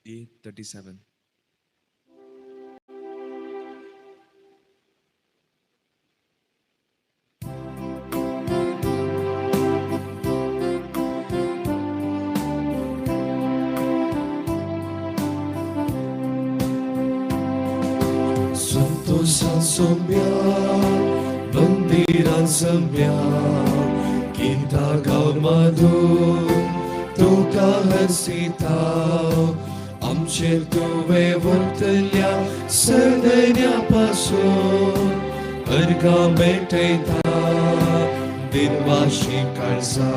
D37. संतोषान Saumya मंदिरान सम्या गीता गावन मधूर तुका हसिता आमचेर तुवें वतल्या सदन्या पासून अर्गां भेटयता दिनवाशी काळजा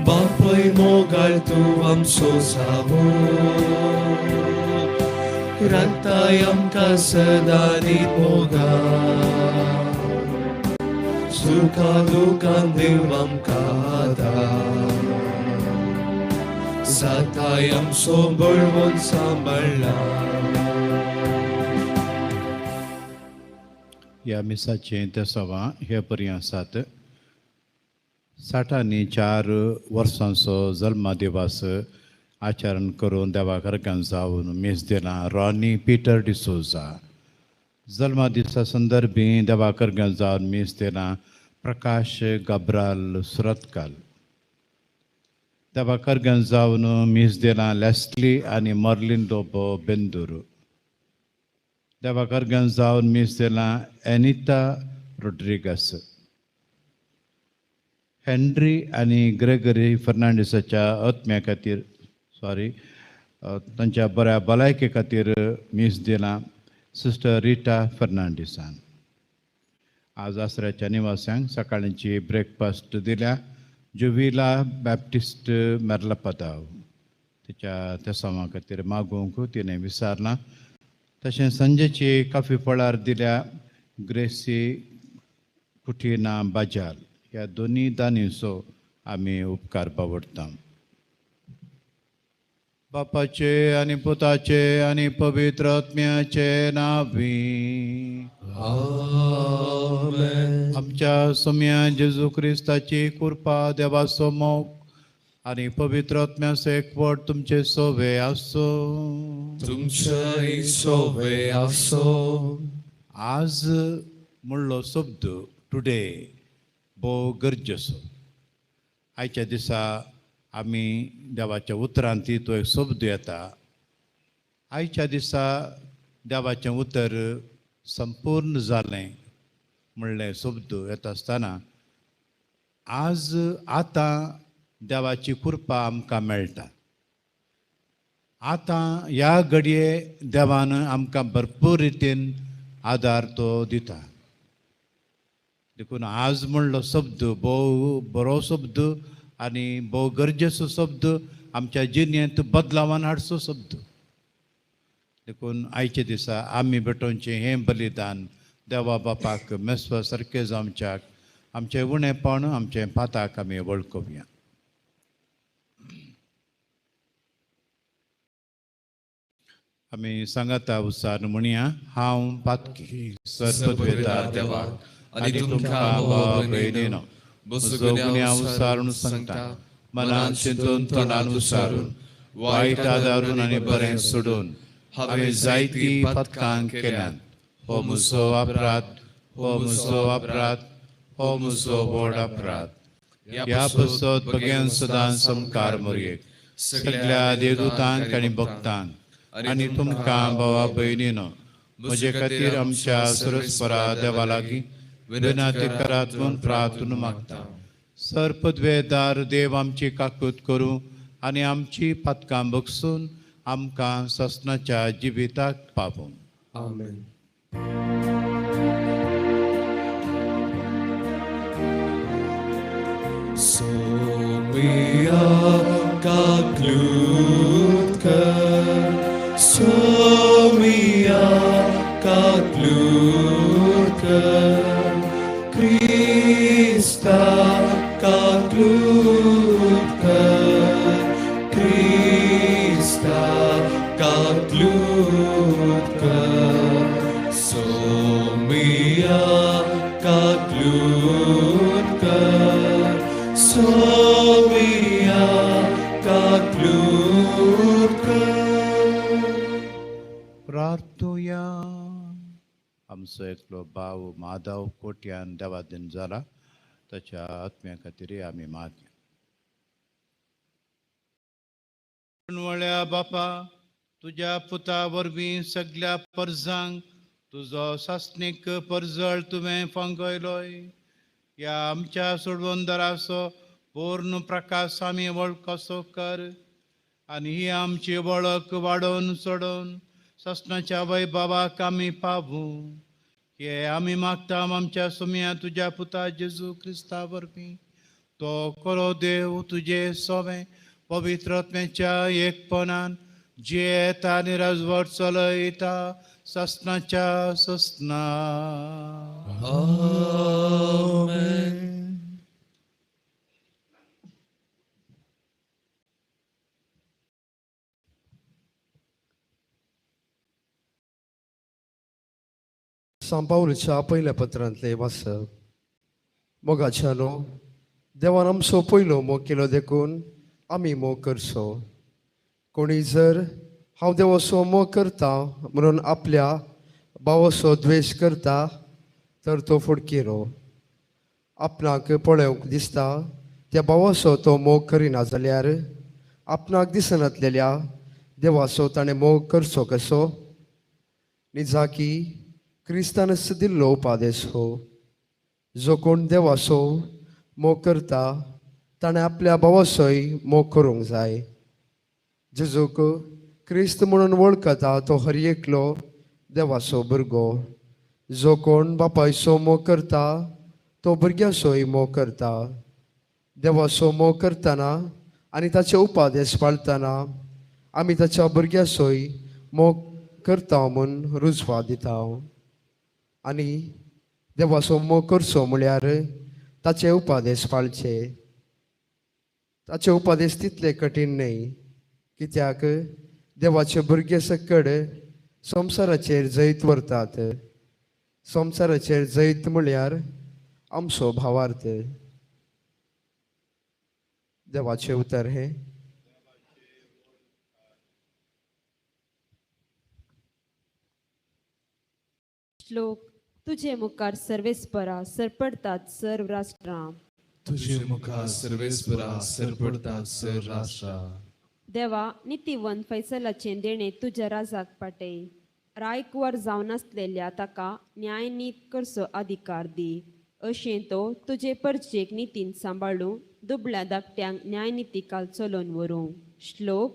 बापय मोगाळ तूं आमचो जावो राखताय आमकां सदां मोगा सुखा दुखान देव आमकां आदार जाताय आमचो बळवंत सांबाळ्ळा. ह्या मिसाचें तेसांवां हे परी आसात. 64 वर्सांचो जल्मा दिवस आचरण करून देवा घरकान जावन मीस दिलां रॉनी पिटर डिसोजा. जल्मा दिसा संदर्भी देवा करगां जावन मीस दिलां प्रकाश गब्राल सुरतकाल. देवा करगां जावन मीस दिलां लेस्ली आनी मर्लिन लोबो बेंदूर. देवा करगां जावन मीस दिलां एनिता रोड्रिगस. हेनरी आनी ग्रेगरी फर्नांडीसाच्या आत्म्या खातीर सॉरी तांच्या बऱ्या भलायके खातीर मीस दिलां सिस्टर रिटा फर्नांडीसान. आज आसऱ्याच्या निवास्यांक सकाळची ब्रेकफास्ट दिल्या जुविला बॅप्टिस्ट मेर्लपदाव. तिच्या तेसांवा खातीर मागूंक तिणें विचारलां. तशें संजेची काफी फळार दिल्या ग्रेसी कुटिना बाजाल. ह्या दोनी दानीचो आमी उपकार पावडटा. बापाचे आनी पुताचे आनी पवित्र आत्म्याचे नांवी. आमेन. आमच्या सोम्या जेजू क्रिस्ताची कृपा, देवाचो मोग आनी पवित्र आत्म्याचो एकवट तुमचे सोवे आसूं. तुमचेय सोवे आसो. आज म्हणलो शब्द टुडे भोव गरजेचो. आयच्या दिसा आमी देवाच्या उतरान ती तो एक शब्द येता. आयच्या दिसा देवाचें उतर संपूर्ण जालें म्हणलें शब्द येता आसतना आज आतां देवाची कृपा आमकां मेळटा. आतां ह्या घडये देवान आमकां भरपूर रितीन आदार तो दिता. देखून आज म्हणलो शब्द भोव बरो शब्द आनी भोव गरजेचो शब्द, आमच्या जिणेंत बदलावान हाडचो शब्द. देखून आयच्या दिसा आमी भेटोवचें हें बलिदान देवा बापाक मेसपा सारकें जावच्याक आमचें उणेपण आमचें पाताक आमी वळखुया. आमी सांगाता उसार म्हणया, हांव पातकी सर्पद्वेता देवाक आनी तुमकां भाव भयणीनो म्हजो गुन्यांव उसारून सांगता, मनान चिंतून तोंडान उसारून वायट आदारून आनी बरें सोडून हांवें जायती पथकां केल्यात. हो म्हजो अपराध, हो म्हजो अपराध, हो म्हजो व्हड अपराध. ह्या पसत भगेन सदां समकार मोरयेक सगल्या देवदूतांक आनी भक्तांक आनी तुमकां भावा भयणीनो म्हजे खातीर आमच्या सुरस्परा देवा लागीं विनंती करात म्हूण प्रार्थना मागता. सर्पद्वेदार देव आमची काकूत करूं आनी आमची पातकां बगसून आमकां ससनाच्या जिविताक पावूं. आमेन. सोमिया काकलूत कर, सोमिया काकलूत कर, क्रिस्ता काकलूत कर, क्रिस्ता काकलूत कर, सोमिया काकलूत कर, सोमिया काकलूत कर. प्रार्थुया. आमचो एकलो भाव माधव कोट्यान देवादीन जाला, ताच्या आत्म्या खातीर आमी मागया. वळ्या बापा, तुज्या पुता वरवीं सगल्या परजांक तुजो सासणीक परजळ तुवें फांगयलोय. ह्या आमच्या सोडवंदराचो पूर्ण प्रकाश आमी वळखसो कर आनी ही आमची वळख वाडोवन चडोवन ससनाच्या वैभवाक आमी पावूं. हे आमी मागता आमच्या सुम्या तुज्या पुता जेजू क्रिस्ता वरवीं. तो करो देव तुजे सोवें पवित्र आत्म्याच्या एकपणान जियेता आनी राजवट चलयता ससनाच्या ससना. आमेन. सांपावलच्या पयल्या पत्रांतले वाचप. मोगाच्यानो, देवान आमचो पयलो मोग केलो देखून आमी मोग करचो. कोणी जर हांव देवाचो मोग करता म्हणून आपल्या भावाचो द्वेश करता तर तो फुडकिरो. आपणाक पळोवंक दिसता त्या भावाचो तो मोग करिना जाल्यार आपणाक दिसनातलेल्या देवाचो ताणें मोग करचो कसो? निजाकी क्रिस्तानच दिल्लो उपादेश हो, जो कोण देवाचो मोग करता ताणें आपल्या भावाचोय मोग करूंक जाय. जेजूक क्रिस्त म्हणून वळखता तो हर एकलो देवाचो भुरगो. जो कोण बापायचो मोग करता तो भुरग्याचोय मोग करता. देवाचो मोग करतना आनी ताचे उपादेश पाळतना आमी ताच्या भुरग्याचोय मोग करता म्हूण रुजवा दिता. आनी देवाचो मोग करचो म्हळ्यार ताचे उपादेश पाळचे. ताचे उपादेश तितले कठीण न्हय, कित्याक देवाचे भुरगे सकड संवसाराचेर जैत व्हरतात. संवसाराचेर जैत म्हळ्यार आमचो भावार्थ. देवाचें उतर हें. श्लोक. तुझे मुखार सर्वेस्परा सरपडतात सर्व राष्ट्रां. तुझे मुखार सर्वेस्परा सरपडतात सर राष्ट्रां. देवा, नितीवंत फैसलाचें देणें तुज्या राजाक पाटय. रायकुवर जावन आसलेल्या ताका न्यायनीत करचो अधिकार दी. अशें तो तुजे परजेक नितीन सांबाळूं, दुबळ्या धाकट्यांक न्यायनिती काल चलोवन व्हरूं. श्लोक.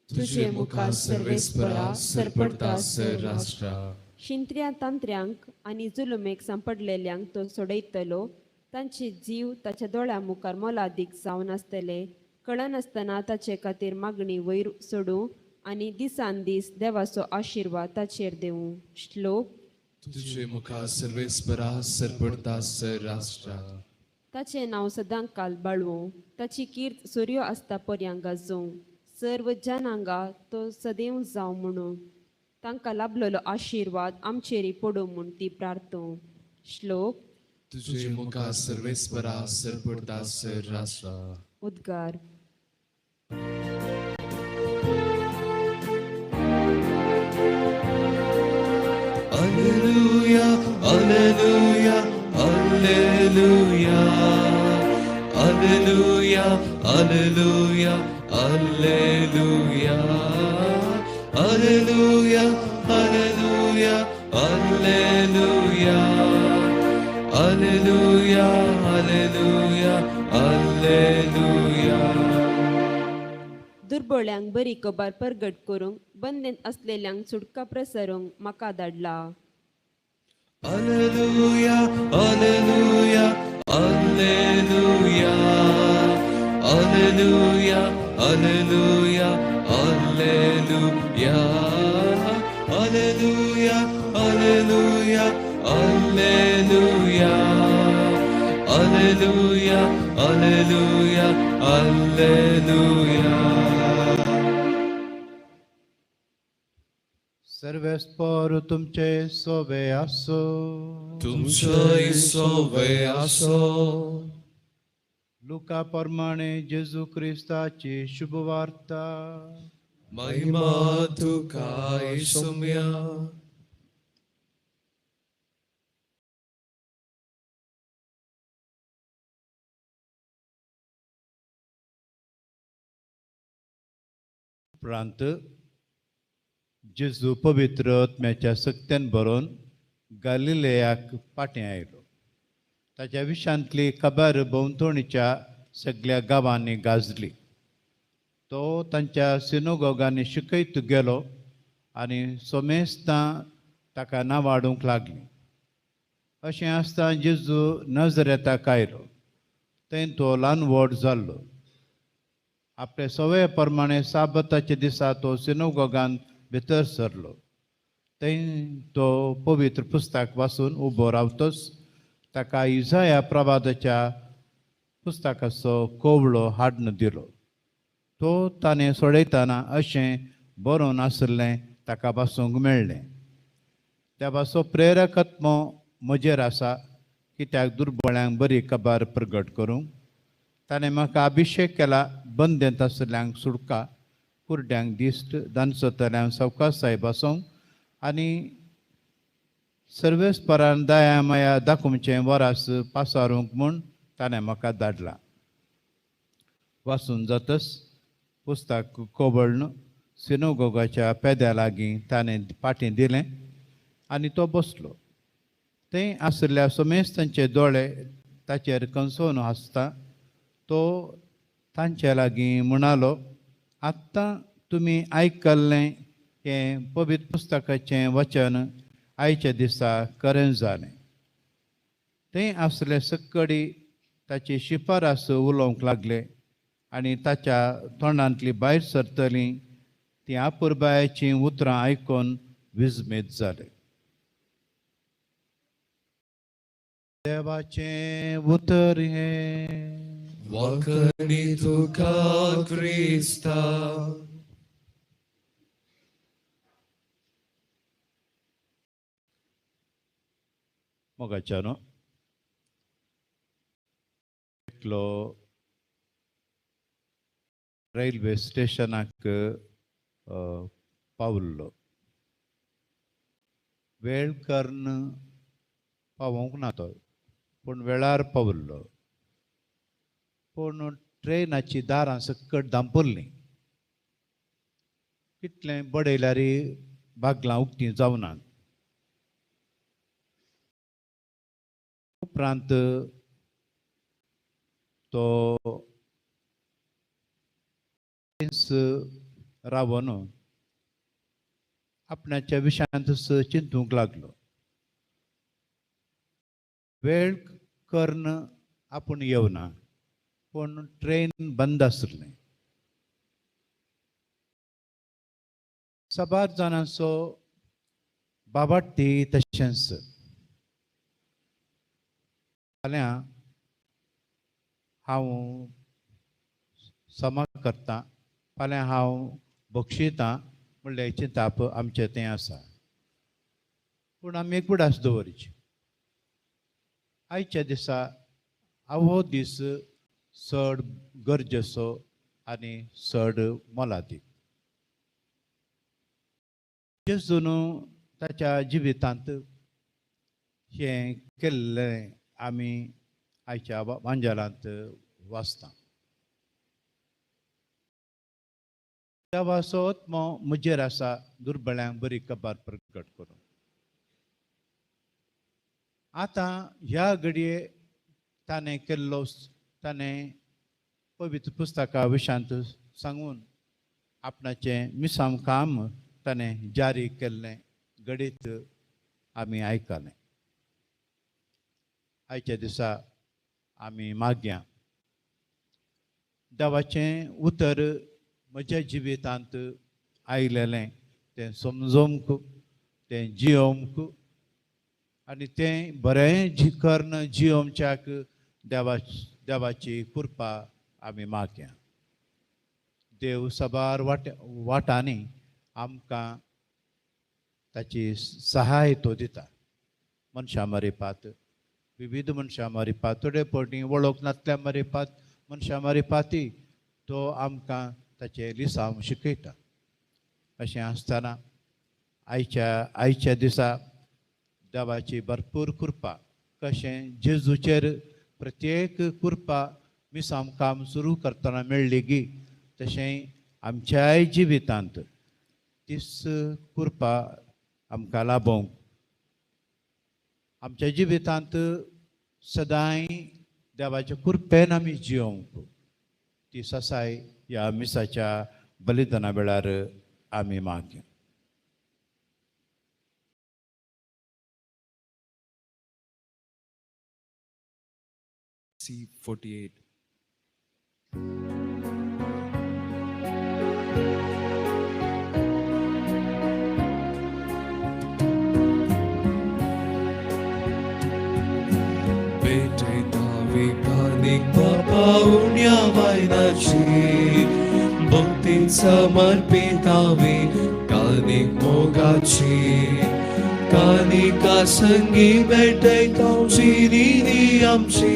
तुझे मुखार सर्वेस्परा सरपडतात सर राष्ट्रां. शिंत्र्या तांत्र्यांक आनी जुलुमेक सांपडलेल्यांक तो सोडयतलो. तांचे जीव ताच्या दोळ्या मुखार मोलादीक जावन आसतले. कळनासतना ताचे खातीर मागणी वयर सोडूं आनी दिसान दीस देवाचो आशिर्वाद ताचेर देवूं. श्लोक. तुझे मुखार सर्वेस्परा सरपडतात सर राष्ट्रां. ताचें नांव सदां काल बाळवूं, ताची कीर्त सूर्यो आसता पर्यांक गाजोवं. सर्व जनांगा तो सदैव जावं म्हणून तांकां लाभलेलो आशिर्वाद आमचेर पडूं म्हूण ती प्रार्थूं. श्लोक. तुझे मुखार सर्वेस्परा सरपडतात सर राष्ट्रां. उद्गार. Alleluia, Alleluia, Alleluia, Alleluia, Alleluia, Alleluia, Alleluia, Alleluia, Alleluia, Alleluia, Alleluia, Alleluia. दुर्बोळ्यांक बरी कबार परगट करूंक, बंदेंत आसलेल्यांक सुटका प्रसरूंक म्हाका धाडला. Alleluia, Alleluia, Alleluia, Alleluia, Alleluia, Alleluia, Alleluia, Alleluia, Alleluia, Alleluia, Alleluia, Alleluia. सर्वेस्पर तुमचे सोबे आसो. तुमचोय सोवे आसो. लुका प्रमाणे जेजू क्रिस्ताची शुभवार्ता. महिमा तुका येसुम्या. उपरांत जेजू पवित्र आत्म्याच्या सक्त्यान भरून गालिलेयाक फाटीं आयलो. ताच्या विशांतली खबर भोंवतणीच्या सगल्या गांवांनी गाजली. तो तांच्या सिनोगोगांनी शिकयत गेलो आनी सोमेस्तां ताका नावाडूंक लागलीं. अशें आसतना जेजू नजरेताक आयलो. थंय तो ल्हान व्हड जाल्लो. आपले सवये प्रमाणे साबताच्या दिसा तो सिनोगोगांत भितर सरलो. थंय तो पवित्र पुस्तक वाचून उबो रावतच ताका इजाया प्रवादाच्या पुस्तकाचो कोवळो हाडून दिलो. तो ताणें सोडयतना अशें बरोवन आशिल्लें ताका वाचूंक मेळ्ळें. देवाचो प्रेरक आत्मो म्हजेर आसा, कित्याक दुर्बळ्यांक बरी खबर प्रगट करूंक ताणें म्हाका अभिशेक केला, बंदेंत आशिल्ल्यांक सुटका, कुरड्यांक दिश्ट, दानसतल्यांक सवकासाय बसोवंक आनी सर्वेस्परान दया माया दाखोवचें वरास पासारूंक म्हूण ताणें म्हाका धाडला. वाचून जातच पुस्तक कोबळ्ण सिनोगोगाच्या पेद्या लागीं ताणें फाटीं दिलें आनी तो बसलो. थंय आशिल्ल्या समेस्तांचे दोळे ताचेर कंसोवन आसता. तो तांचे लागीं म्हणालो, आत्तां तुमी आयकल्लें हें पवित्र पुस्तकाचें वचन आयच्या दिसा खरें जालें. थंय आसले सक्कडी ताची शिफारस उलोवंक लागले आनी ताच्या तोंडांतली भायर सरतली ती आपुरबायाचीं उतरां आयकून विजमीत जाले. देवाचें उतर हें. वाखणी तुका क्रिस्ता. मोगाच्यानो, एकलो रेल्वे स्टेशनाक पावल्लो. वेळ करून पावोवंक ना तो, पूण वेळार पावल्लो. पूण ट्रेनाची दारां सकट धांपुल्लीं. कितलें बडयल्यार बागलां उक्तीं जावनात. उपरांत तो रावन आपणाच्या विशयांतच चिंतूंक लागलो. वेळ करून आपूण येवना, पूण ट्रेन बंद आशिल्लें. साबार जाणांचो बाबाटी तशेंच फाल्यां हांव समा करतां, फाल्यां हांव बक्षितां म्हणल्यार चिंताप आमचें तें आसा. पूण आमी एक उडास दवरची. आयच्या दिसा हो दीस चड गरजेचो आनी चड मोलादीक. जेजून ताच्या जिवितांत हें केल्लें आमी आयच्या वांजेलांत वाचता. देवाचो आत्मो म्हजेर आसा, दुर्बळ्यांक बरी खबर प्रगट करूंक. आतां ह्या घडये ताणें केल्लो, ताणें पवित्र पुस्तका विशांत सांगून आपणाचें मिसांव काम ताणें जारी केल्लें घडीत आमी आयकलें. आयच्या दिसा आमी मागया देवाचें उतर म्हज्या जिवितांत आयलेलें तें समजोवंक, तें जियोवंक आनी तें बरें करून जियोवच्याक देवाची कृपा आमी मागया. देव साबार वाटांनी आमकां ताची सहाय तो दिता. मनशां मारिपात, विविध मनशां मारिपात, थोडे फावटी वळख नासल्या मारिपात मनशां मारिपाती तो आमकां ताचें लिसांव शिकयता. अशें आसतना आयच्या आयच्या दिसा देवाची भरपूर कृपा कशें जेजूचेर प्रत्येक कृपा मिसांव काम सुरू करतना मेळ्ळी गी तशें आमच्याय जिवितांत तीच कृपा आमकां लाभोवंक आमच्या जिवितांत सदांय देवाच्या कृपेन आमी जियोवंक ती ससाय ह्या मिसाच्या बलिदाना वेळार आमी मागया. C 48. भेटयतावी कानीक बापा उण्या वायनाची भक्तीन समर्पितावी कानीक मोगाची कानिका संगी भेटयता जिनी आमची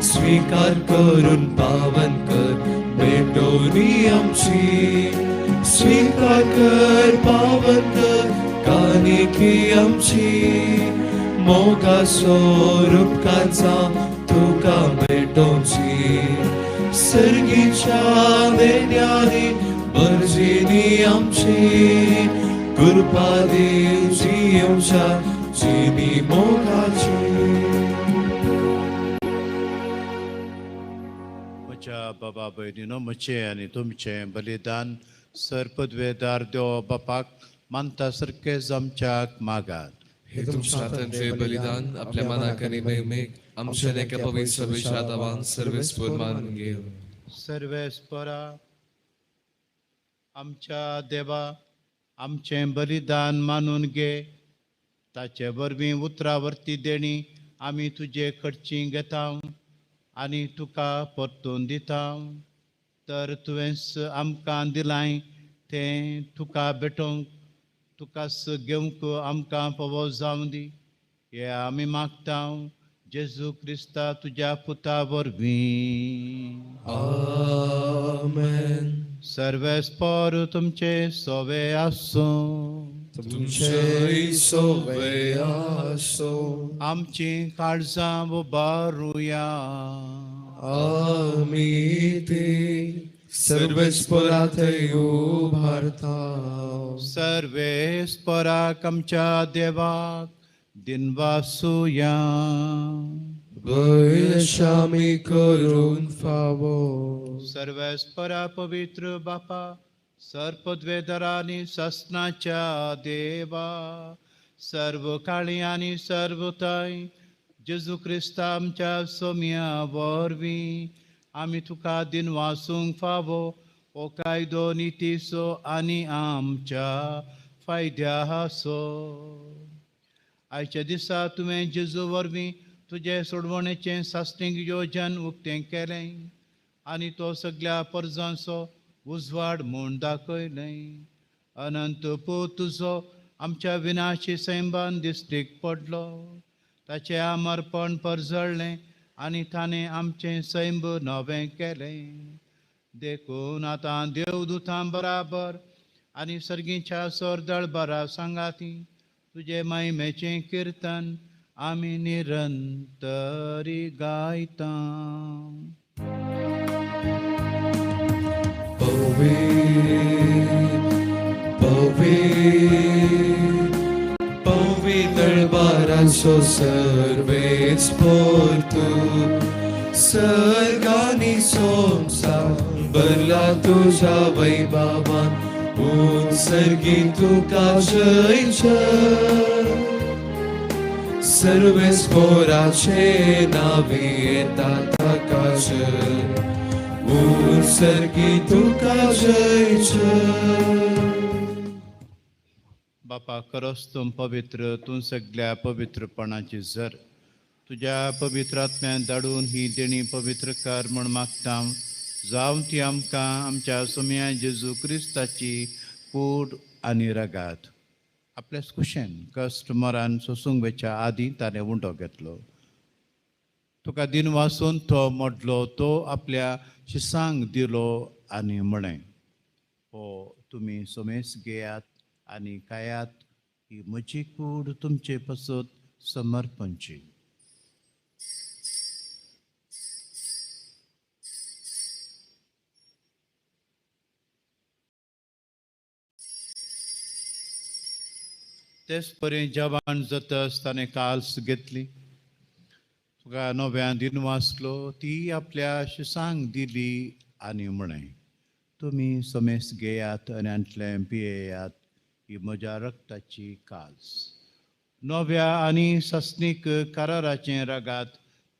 स्वीकार करून पावन कर भेटोनी आमची स्वीकार कर पावन कर कानिकी आमची मोगा स्वरूपकांचा तुका भेटोवची सर्गीच्या देण्यानी भरजिनी आमची कृपा दिवची येवच्या जिनी मोगाची. म्हज्या बाबा भयणीनो, म्हजें आनी तुमचें बलिदान सरपदवेदार देव बापाक मानता सारकें आमच्याक मागात. हे तुमच्या हातांचे बलिदान आपल्या मनाक आनी महिमेक आमच्या एका पवित्र सभेच्या आदावान सर्वेस्पर मानून घेव. सर्वेस्परा आमच्या देवा आमचें बलिदान मानून घे, ताचे वरवीं उतरावर्ती देणी आमी तुजे कडची घेता आनी तुका परतून दिता. तर तुवेंच आमकां दिलाय तें तुका भेटोवंक तुकाच घेवंक आमकां फावो जावं दी, हे आमी मागता जेजू क्रिस्ता तुज्या पुता वरवीं. आमेन. सर्वेस्पर तुमचे सोवे आसूं. तुमचेय सोवे आसो. आमची काळजां उबारुया. आमी ती सर्वेस्परा थंय उबारता. सर्वेस्पराक आमच्या देवाक दिनवासुया. वयशामी करून फावो. सर्वेस्परा पवित्र बापा, सर्पद्वेदरा आनी ससनाच्या देवा, सर्व काळी आनी सर्व थंय जेजू क्रिस्ता आमच्या सोम्या वरवीं आमी तुका दिनवासूंक फावो हो कायदो नितीचो आनी आमच्या फायद्याचो. आयच्या दिसा तुवें जेजू वरवीं तुजें सोडवणेचें सासणीक योजन उक्तें केलें आनी तो सगळ्या परजांचो उजवाड म्हूण दाखयलें. अनंत पूत तुजो आमच्या विनाशी सैमान दिश्टीक पडलो, ताचें आमर्पण परजळ्ळें आनी ताणें आमचें सैम नवें केलें. देखून आतां देवदूतां बराबर आनी सर्गीच्या सरदळबरा सांगाती तुजे महिमेचें किर्तन आमी निरंतरी गायता. पवित्र बारांचो सर्वेस्पर तूं, सर्गानी संवसार भरला तुज्या वैभवान, उत्सर्गी तुका जय जय. सर्वेस्पराचे नावे येता ताका जय, उत्सर्गी तुका जय जय. बापा खरोच तूं पवित्र, तूं सगळ्या पवित्रपणाची जर तुज्या पवित्र आत्म्यान धाडून ही देणी पवित्र कर म्हूण मागता, जावं ती आमकां आमच्या सोम्या जेजू क्रिस्ताची कूड आनी रगात. आपल्याच कुशेन कश्ट मरान सोसूंक वेच्या आदीं ताणें उंडो घेतलो, तुका दिन वासून तो मोडलो, तो आपल्या शिसांक दिलो आनी म्हळें, हो तुमी सोमेस घेयात आनी खायात, ही म्हजी कूड तुमचे पासत समर्पणची. तेच परी जेवण जातच ताणें काल्स घेतली, तुका नव्यान दिन वाचलो, ती आपल्या शिसांक दिली आनी म्हळें, तुमी समेस घेयात आनी आंतलें पियेयात, ही म्हज्या रक्ताची काल्स, नव्या आनी सस्नीक कराराचें रगात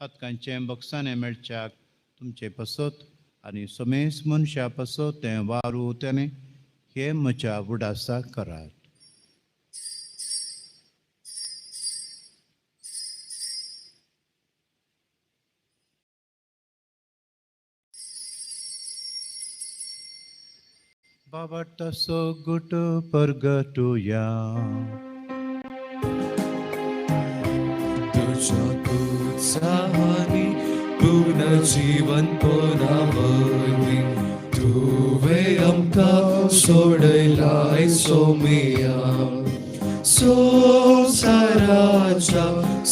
पातकांचें बक्षाणें मेळच्याक तुमचे पासत आनी समेस मनशा पासत तें वारू तेणें हें म्हज्या उडासाक करात. बाबा तसो गुट परगटुया. तुझ्या उत्साहानी पुनर्जीवन पुनावली तुवें आमकां सोडयलाय सोमिया संवसाराच्या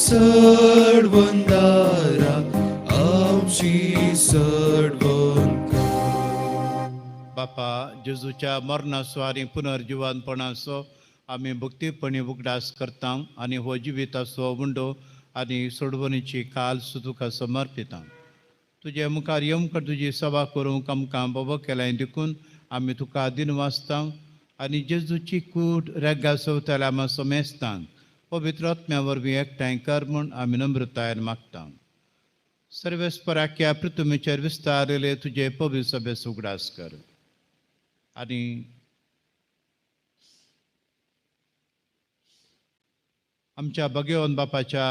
सडवंदारा आमची सडवण कर. बापा, जेजूच्या मरणाचो आनी पुनर्जिवनपणाचो आमी भक्तीपणी उगडास करता आनी हो जिविताचो उंडो आनी सोडवणीची काल तुका समर्पिता. तुजे मुखार येवंक तुजी सभा करूंक आमकां बोबो केलाय देखून आमी तुका दिनवासता आनी जेजूची कूड रेगा सवताल्या आमी समेस्तांक पवित्र आत्म्या वरवीं एकठांय कर म्हूण आमी नम्रतायेन मागता. सर्वेस्पराक्या पृथ्वीचेर विस्तारिल्ले तुजे पवित्र सभेस उगडास कर आनी आमच्या भगेवन बापाच्या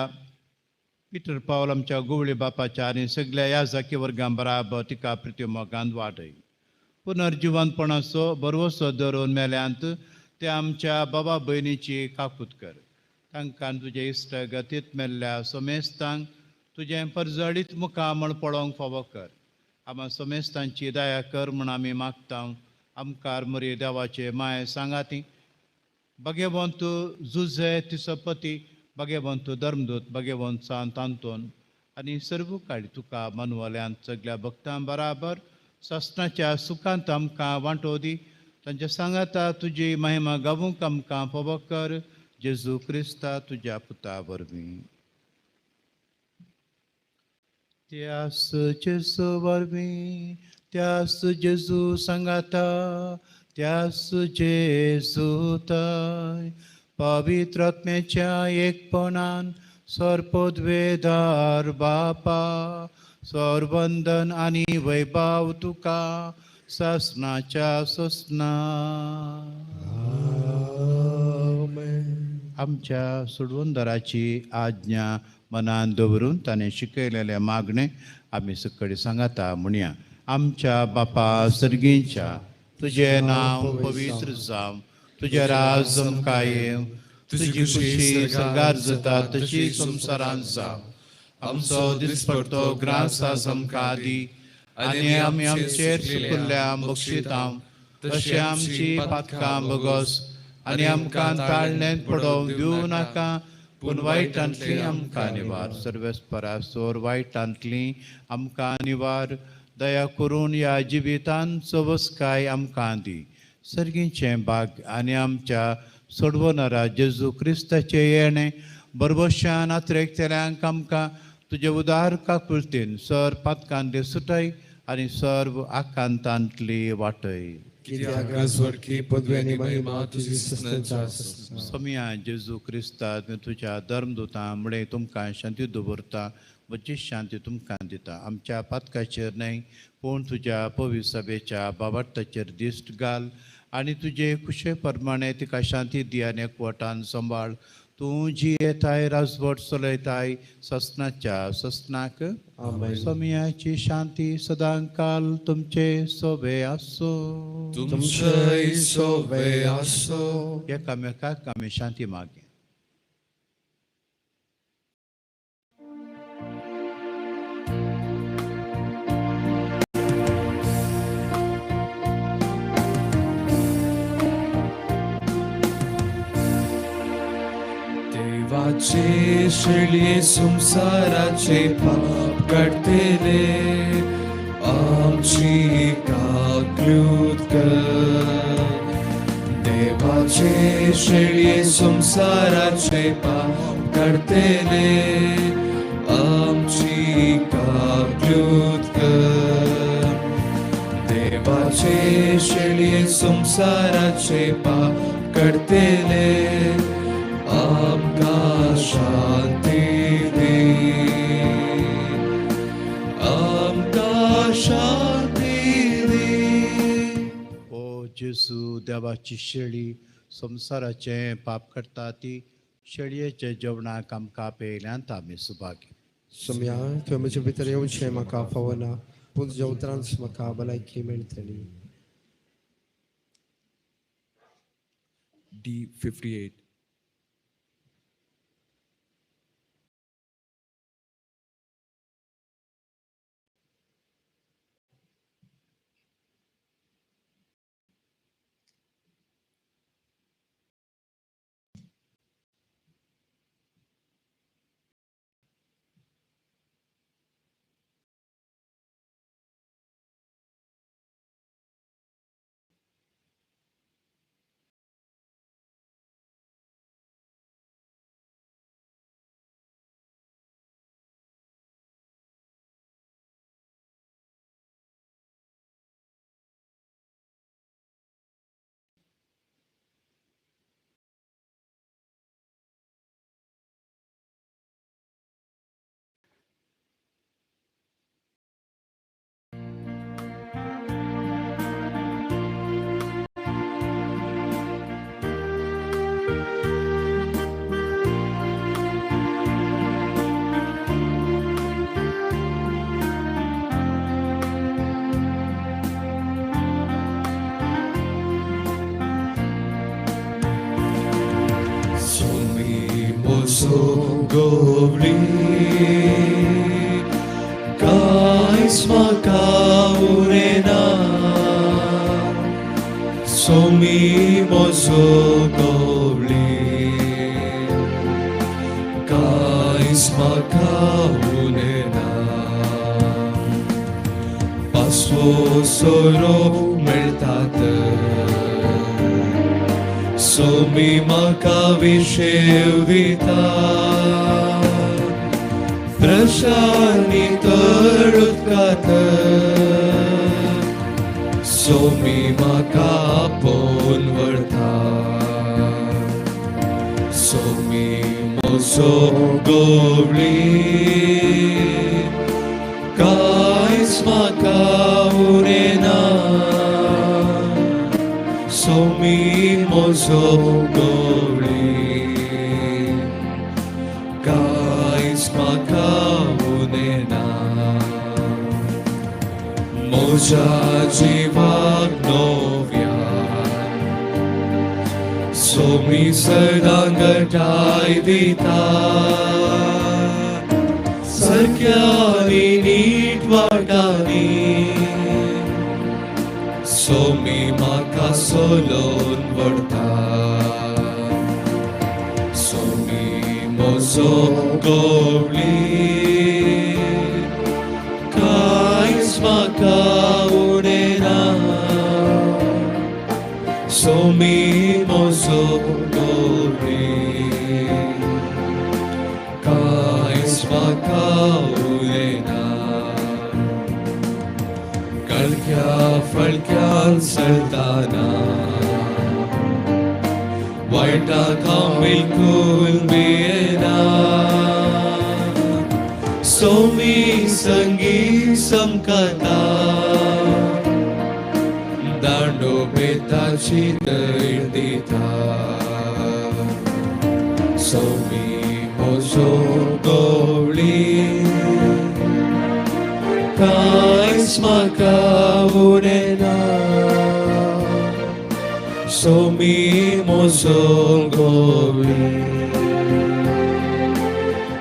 पिटर पावल आमच्या गोवळी बापाच्या आनी सगल्या ह्या जाकी वर्गां बराबर तिका प्रिती मोगान वाडय. पुनर्जिवनपणाचो बरवसो धरून मेल्यांत ते आमच्या बाबा भयणीची काकूत कर. तांकां तुजे इश्ट गतीत मेल्ल्या समेस्तांक तुजें परजळीत मुखामळ पळोवंक फावो कर. आमा समेस्तांची दया कर म्हूण आमी मागता. आमकार मरी देवाचे माय सांगाती भगेवंत जुझे तिसपती, भगेवंत धर्मदूत, भगेवंत सांत आंतोन आनी सर्व काळी तुका मनवल्यांत सगल्या भक्तां बराबर सासणाच्या सुखांत आमकां वांटो दी. तांच्या सांगाता तुजी महिमा गावूंक आमकां फावो कर. जेजू क्रिस्ता तुज्या पुता वरवीं. त्यास जेजू वरवीं, त्यास जेजू सांगाता, त्यास जेजू ताय पवित्र आत्म्याच्या एकपणान सर्पद्वेदार बापा सरवंदन आनी वैभाव तुका सासणाच्या ससना. आमच्या सोडवंदराची आज्ञा मनान दवरून ताणें शिकयलेलें मागणें आमी सकयल सांगाता म्हणया. आमच्या बापा सर्गींच्या, तुजें नांव पवित्र जावं, तुजें राज आमकां येवं, तुजी खुशी सर्गार जाता तशी संवसारांत जावं. आमचो दिसपडतो ग्रास आज आमकां दी आनी आमी आमचेर सुकुल्ल्या बक्षितां तशें आमची पातकां बगस आनी आमकां ताळण्यांत पडोवंक दिवं नाका, पूण वायटांतली आमकां निवार. सर्वेस्परा सोर वायटांतली आमकां निवार. दया करून ह्या जिवितान सवसकाय आमकां दी. सर्गीचें भाग आनी आमच्या सोडवणारा जेजू क्रिस्ताचें येणें बरबशान आत्रेकतल्यांक आमकां तुजे उदार काकुळतीन सर पातकांतली सुटय आनी सर्व आकांतांतली वाटय. कित्याक राजवटकी पदवी आनी महिमा तुजी ससनाच्या ससना. सोमया जेजू क्रिस्ता तुज्या धर्मदुतां मुळे तुमकां शांती दवरता, म्हजी शांती तुमकां दिता. आमच्या पातकाचेर न्हय पूण तुज्या पवित्र सभेच्या बाबार्थाचेर दिश्ट घाल आनी तुजे खुशे प्रमाणे तिका शांती दी आनी एकवटान सांबाळ. तूं जियेताय राजवट चलयताय ससनाच्या ससनाक. सोमयाची शांती सदांकाल तुमचे सोबे आसूं. तुमचेय सोबे आसूं. एकामेकाक आमी शांती मागया. देवाचे शेळये संवसाराचे पाप काडटले आमची काकलूत कर. देवाचे शेळये संवसाराचे पाप काडटले आमची काकलूत कर. देवाचे शेळये संवसाराचे पाप काडटले आमकां शांती दी, आमकां शांती दी. ओ जेजू, देवाची शेळी, संवसाराचें पाप करता ती शेळयेचे जेवणाक आमकां पेयल्यांत आमी सुभागी. सोम्या, तुवें म्हजे भितर येवचें म्हाका फावना, पूण तुज्या उतरांच म्हाका भलायकी मेळटली. D58. Somi mozo govli kais makaurena. Somi mozo govli kais makaurena. Paso soro meltat Somi म्हाका विशेव दिता. प्रशानी तड उदकांत सोमी म्हाका आपोवन व्हरता. सोमी म्हजो गवळी कांयच म्हाका उणें ना. सोमी म्हजो गवळी कांयच म्हाका उणें ना. म्हज्या जिवाक नव्या सोमी सदां घटाय दिता. सारक्यांनी नीट वाटांनी सोमी म्हाका सोलोवन व्हरता. सोमी म्हजो गवळी कांयच म्हाका उणें ना. सोमी म्हजो गवळी कांयच म्हाका उणें ना. कळक्या फळक्यान चलतना वायटाक हांव बिलकूल भियेना. सोमी संगी समकता दांडो बेताची दैर दिता. सोमी म्हजो गवळी कांयच म्हाका उणें ना. सोमी म्हजो गवळी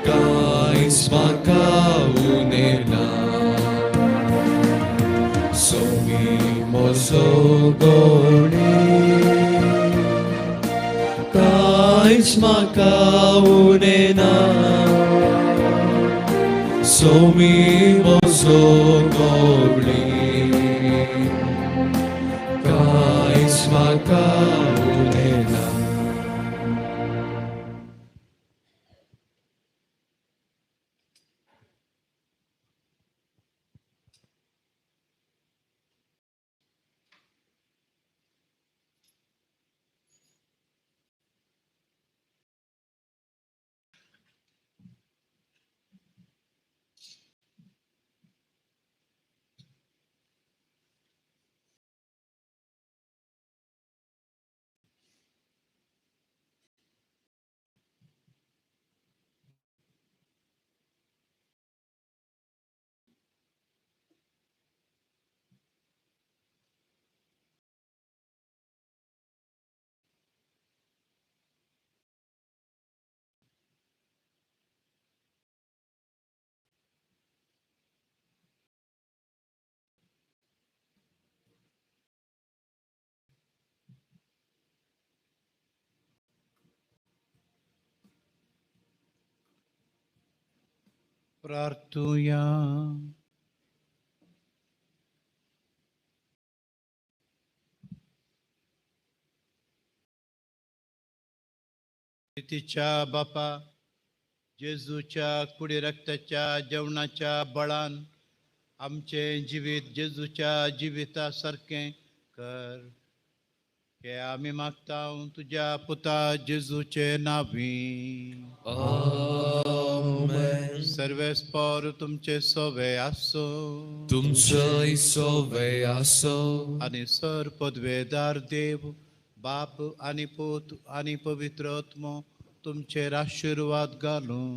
कांयच म्हाका उणें ना. सोमी म्हजो गवळी कांयच कांयच म्हाका उणें ना सोमी म्हजो गवळी कांयच म्हाका उणें ना. प्रार्थुया. प्रितीच्या बापा, जेजूच्या कुडी रक्ताच्या जेवणाच्या बळान आमचें जिवीत जेजूच्या जिविता सारकें कर, हे आमी मागता तुज्या पुता जेजूचे नांवी. आमेन. सर्वेस्पर तुमचे सोवे आसो. तुमचोय सोवे आसो. आनी सर पदवेदार देव बाप आनी पूत आनी पवित्र आत्मो तुमचेर आशिर्वाद घालूं.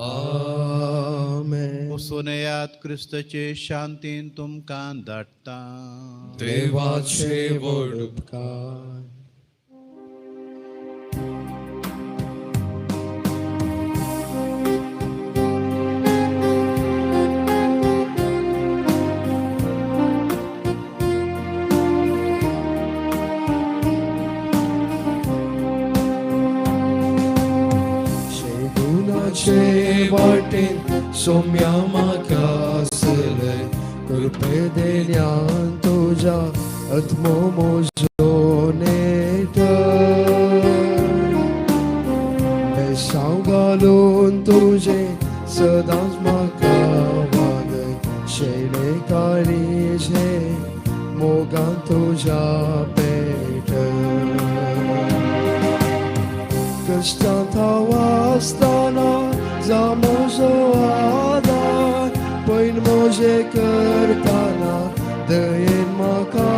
आमेन. वचून येयात, क्रिस्ताचे शांतीन तुमकां धाडटा. देवाचे व्हड उपकार. शेगुणाचे वाटेन सोम्या म्हाका आसले कृपे देण्यान तुज्या आत्मो म्हजो नेट बेसांव घालून तुजें सदांच म्हाका वागय शेणे काळीजे मोगान तुज्या पेट कश्टांत हांव आसतना जा म्हजो आदार पयन म्हजें करतना दयेन म्हाका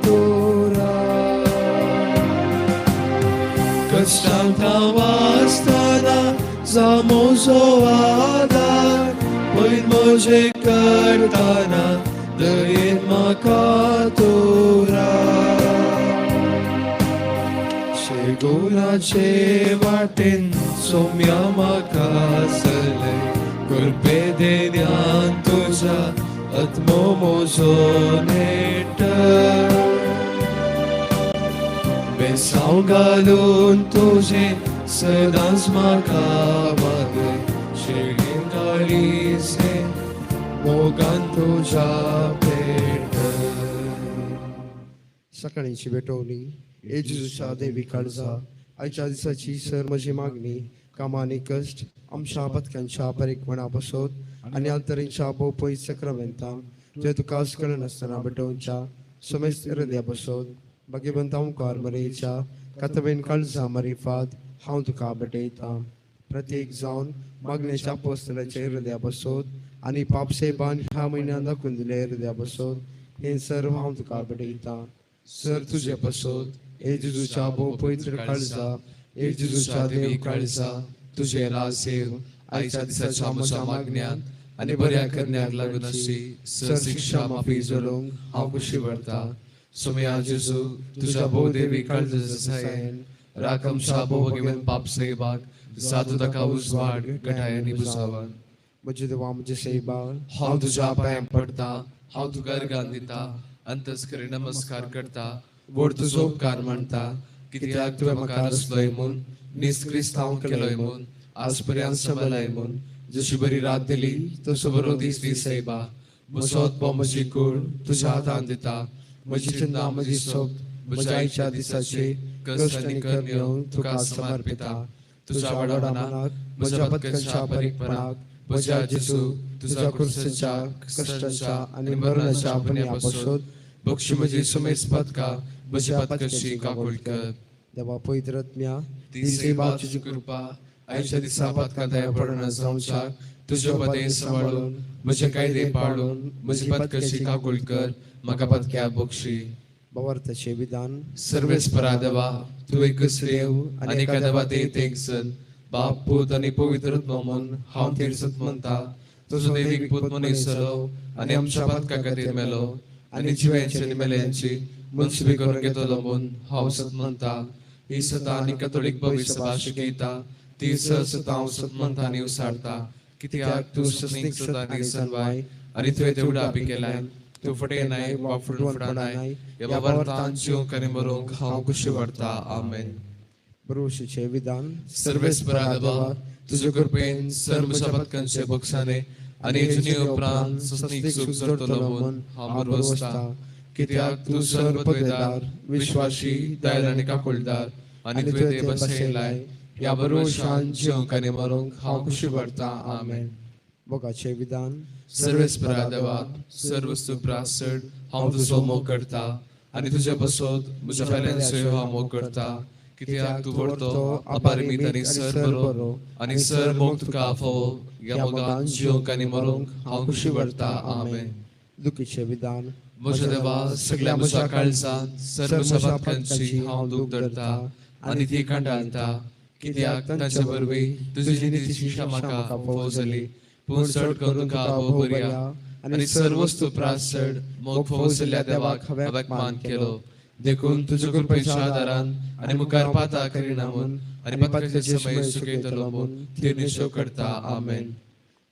तूं राख. कश्टांत हांव आसतना जा म्हजो आदार पयर म्हजें करतना दयेन म्हाका तूं राख. शेगुणाचे वाटेन सोम्या म्हाका आसले कृपे देण्यान तुज्या आत्मो म्हजो नेट बेसांव घालून तुजें सदांच म्हाका वागय शेगीन काळीजे मोगान तुज्या पेट. सकाळीची भेटवणी. हे जेजूच्या देवी काळजा, आयच्या दिसाची सर म्हजी मागणी कामां आनी कश्ट आमच्या पथक्यांच्या परीकपणा बसोत आनी आंतरींच्या भोव सक्रमेंतांक जे तुका कळनासतना भेटोवच्या समेस्त हृदया बसोत भाग्यवंता मुखार मरेच्या कातबेन काळजा मरिफात हांव तुका भेटयतां. प्रत्येक जावन मागण्याच्या पोस्तलाच्या हृदया बसोत आनी पापसेबान ह्या म्हयन्यान दाखोवन दिले हृदया बसोत हें सर्व हांव तुका भेटयतां. सर तुजे बसोत हे जेजूच्या भोव पवित्र काळजा, हे जेजूच्या देव काळजा, तुझे राज येव आयच्या दिसाच्या म्हज्या मागण्यान आनी बऱ्या करण्याक लागून अशी सर शिक्षा माफी जोडूंक हांव खुशी व्हरता. सोमया जेजू तुझ्या भोव देवी काळजाच्या सायन राख आमच्या भोव भगवंत पाप सेवाक जातू ताका उजवाड घटाय आनी बुजावन. म्हजे देवा म्हजे सेवा हांव तुज्या पांयां पडटा, हांव तुका अर्गान दिता, अंतस्करी नमस्कार करता, व्हड तुजो उपकार मानता, कित्याक तुवें म्हाका रचलोय म्हूण नीज क्रिस्तांव केलोय म्हूण आज पर्यंत सांबाळ्ळाय म्हूण जशी बरी रात दिली तसो बरो दीस दी सैबा. म्हजो म्हजी कूड तुज्या हातान दिता. म्हजी चिंता म्हजी सोब म्हज्या आयच्या दिसाची कश्ट आनी करण्यो तुका समर्पिता. तुज्या व्हडा मनाक म्हज्या पत्कनच्या परीकपणाक म्हज्या जेजू तुज्या कुर्सांच्या कश्टांच्या आनी मरणाच्या पुण्या पासून बक्षी म्हजी सुमेस पदका म्हज्या पदकाची काकूळ कर. देवा पवित्र आत्म्या ती सेवा तुजी कृपा आयच्या दिसा पदकां दया पडना जावच्याक तुज्यो पदे सांबाळून म्हजे कायदे पाळून म्हजी पदकाची काकूळ कर. म्हाका पदक्या बक्षी. भावार्थाचें विधान. सर्वेस्परा देवा तूं एकच देव आनी एका देवा देत एक जण बाप पूत आनी पवित्र आत्मो म्हूण हांव तीर्सत म्हणटा. तुजो देवीक पूत मनीस जालो आनी आमच्या पातका खातीर मेलो आनी जिव्यांची आनी मेल्यांची मनसुबी करून घेतलो म्हूण हांव सत म्हणटा. ही सता आनी कथोलीक भविश्य सभा शिकयता ती सता हांव सत म्हणटा आनी उसारता. कित्याक तूं सस्नीक सता आनी सनवाय आनी तुवें ते उडापी केलाय. तूं फटे नाय वा फुडून फुडानाय ह्या वावरतान जिवंक आनी मरूंक हांव खुशी व्हरता. आमेन. बरोशीचें विधान. सर्वेस्परा देवा तुजे कृपेन सर म्हज्या पत्कांचे बक्षाने आनी जुनी उपरांत सस्नीक सूख जोडटलो म्हूण हांव बरवसता. कित्याक तूं सर्व पदवेदार विश्वाशी दयाळ आनी काकुळदार आनी तुवें ते बसयलाय. ह्या बरोशान जिवंक आनी मरूंक हांव खुशी व्हरता. आमेन. मोगाचें विधान. सर्वेस्परा देवा सर्वस्तु प्रासड हांव तुजो मोग करता आनी तुजे बसोत म्हज्या पेल्यांचोय हांव मोग करता. कित्याक तूं व्हडतो अपारिमीत आनी सर बरो आनी सर मोग तुका फावो. ह्या मोगान जिवंक आनी मरूंक हांव खुशी व्हरता. आमेन. दुखीचें विधान. म्हज्या देवा सगळ्या म्हज्या काळजान सर म्हज्या पातकांची हांव दूख धरता आनी ती कंटाळटा. कित्याक तांचे वरवीं तुजी नितीची शिक्षा म्हाका फावो जाली. पूण चड करून तुका भोव बरया आनी सर्व वस्तू प्रासड मोग फावो जाल्ल्या देवाक हांवें मान केलो. देखून तुज्या कृपेच्या आदारान आनी मुखार पाता करिना म्हूण आनी पातकाचे समय सुकयतलो म्हूण ती निश्चय करता. आमेन.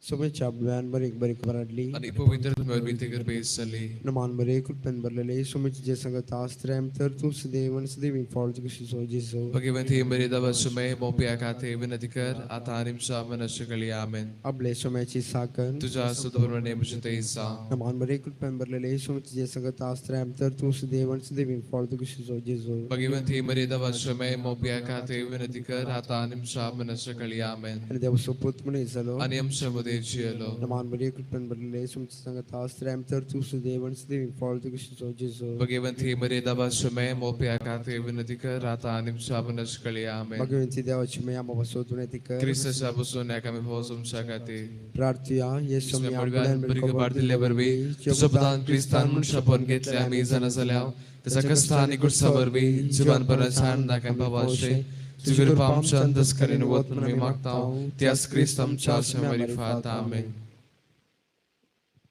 सोमेच्या ब्यान बरीक बरी खबर हाडली. आनी पवित्र वरवीं ती कृपेस जाली. नमान बरे कृपेन भरलेले सोमेची जे संगत आस्त्रेम तर तूं सदैव आनी सदैव फॉल तुका जेजू. भगवंती मरी दवा सुमय मोपिया खाते विनती कर आता आनी आमच्या मनाचे कळी. आमेन. आपले सोम्याची साकन. तुझ्या सुदप्रमाणे म्हजें ते जावं. नमान बरे कृपेन भरलेले सोमेची जे संगत आस्त्रेम तर तूं सदैव आनी सदैव फॉल तुका जेजू. भगवंती मरी दवा सुमय मोपिया खाते विनती कर आता आनी आमच्या मनाचे कळी. आमेन. आनी देव सोपूत म्हणे जालो आनी आमच्या मदें जियेलो. नमान बरे कृपेन भरलेले सोमेची संगत आस्त्रेम तर तूं सदैव आनी सदैव फॉल तुका जेजू. भगवंती मरी दवा सुमय मोपिया खाते विनती कर आता आनी आमच्या मनाचे कळी. आमेन. भगवंती देवाची मया बाबा सोदून येते कर. क्रिस्ताच्या बसून एकामे भाव तुमच्या खातीर. प्रार्थुया येसू बरी खबर दिल्ले वरवीं तुजो प्रधान क्रिस्तान मनशापण घेतले आमी जाणा जाल्या ताच्या कश्टा आनी गुडसा वरवीं जिवन परत आनंदाक आनी भावाचे तुजी कृपा आमच्या अंतस्करीन वत म्हणून आमी मागता. त्याच क्रिस्त आमच्या मारिफात. आमेन.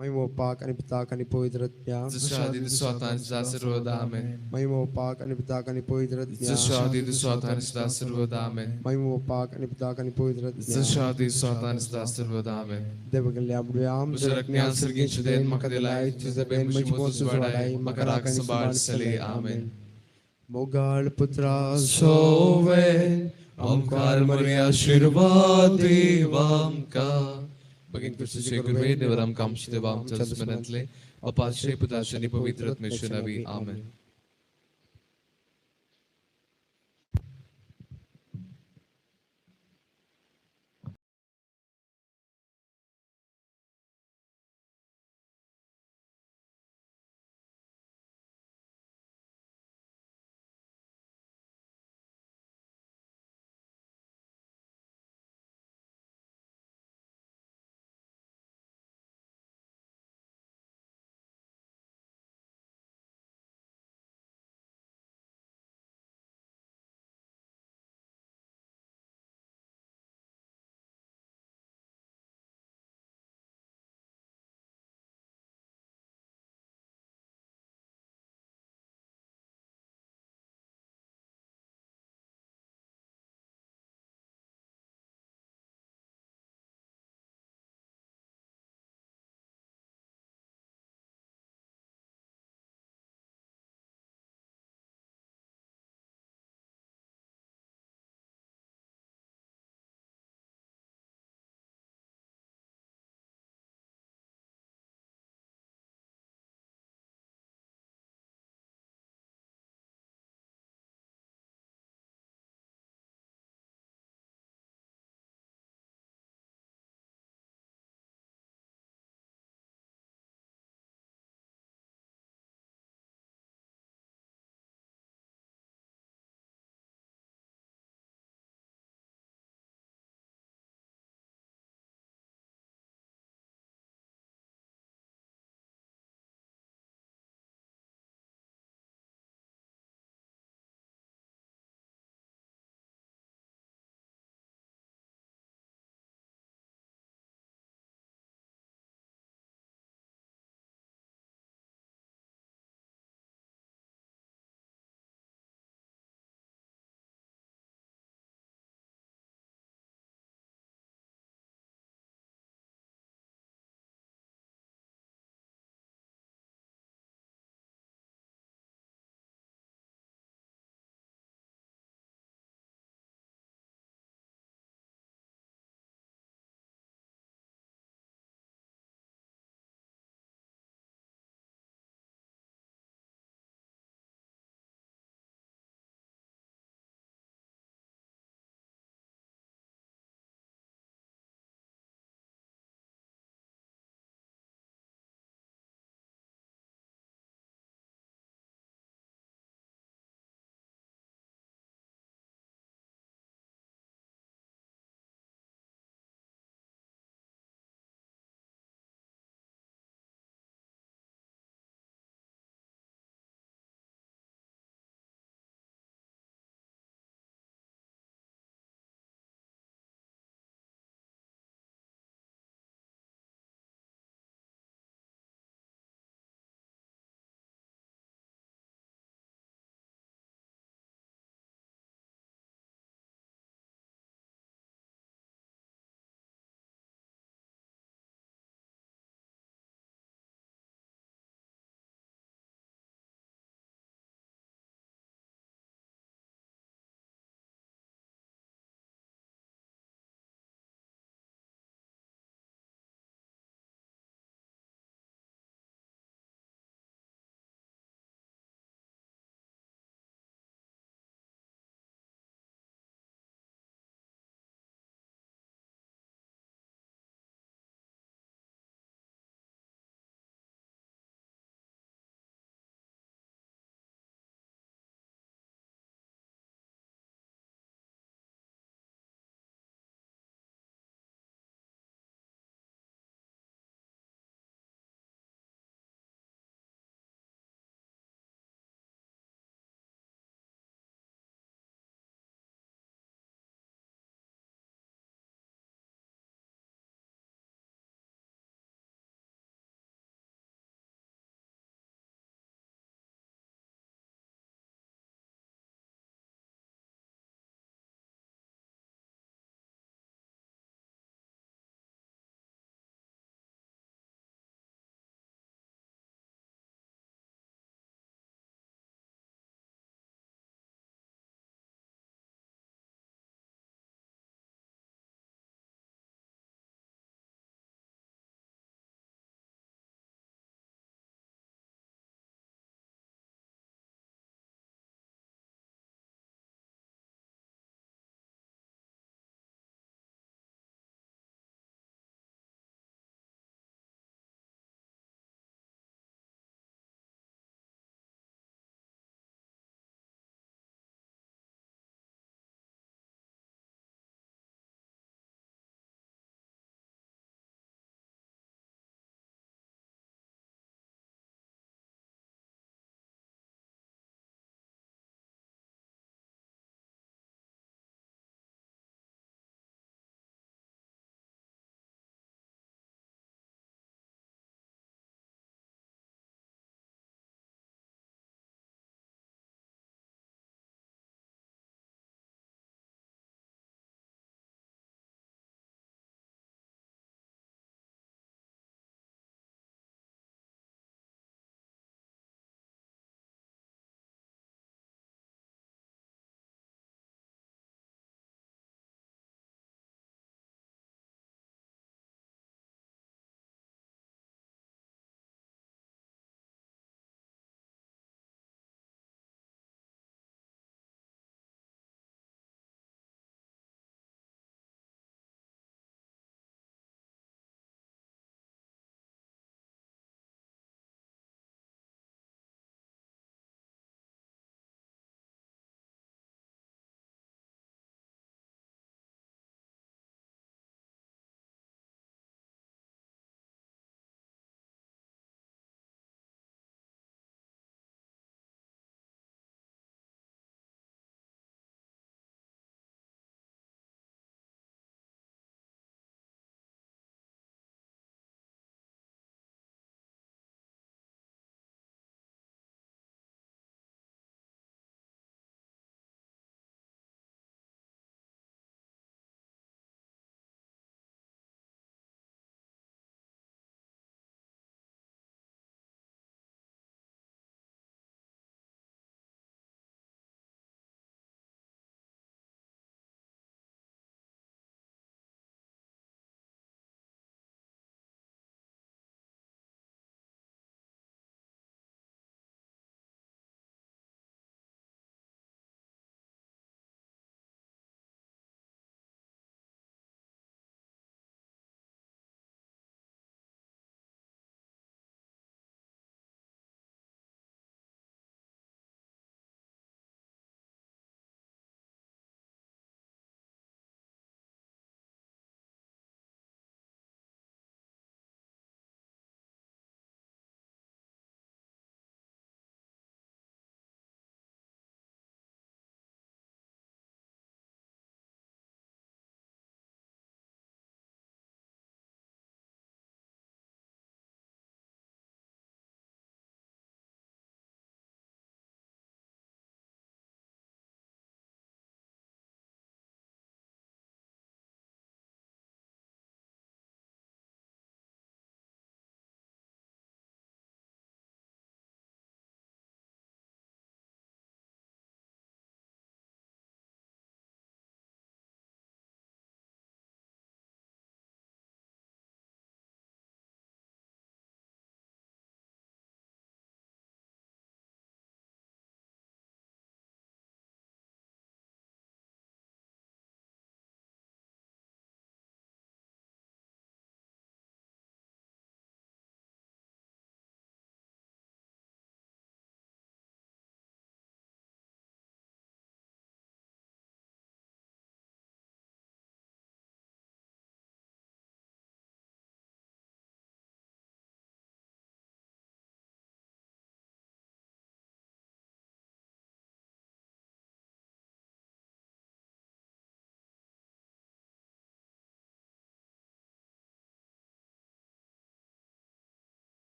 महिमोपाक आनी पिताक आनी पवित्र आत्म्या. जशें आदी तसो आतां आनी सदां सर्वदा. आमेन. महिमोपाक आनी पिताक आनी पवित्र आत्म्या. जशें आदी तसो आतां आनी सदां सर्वदा. आमेन. महिमोपाक आनी पिताक आनी पवित्र आत्म्या. जशें आदी तसो आतां आनी सदां सर्वदा. आमेन. देव गेल्ल्या आबडुया म्हज्या रक्त्यान सर्गींचें देन म्हाका दिलाय तुज्या बेन म्हजी मोज वाडाय म्हाका राख आनी सांबाळ चली. आमेन. मोगाळ पुत्रा सोवे ओंकार मरी आशीर्वाद देवांका. भगिनी क्रिस्ताचे कृपेन देवर आमकां आमचे देवा आमच्या स्मरणांतले अपाचे पुताचे आनी पवित्र आत्म्याचे नांवी. आमेन.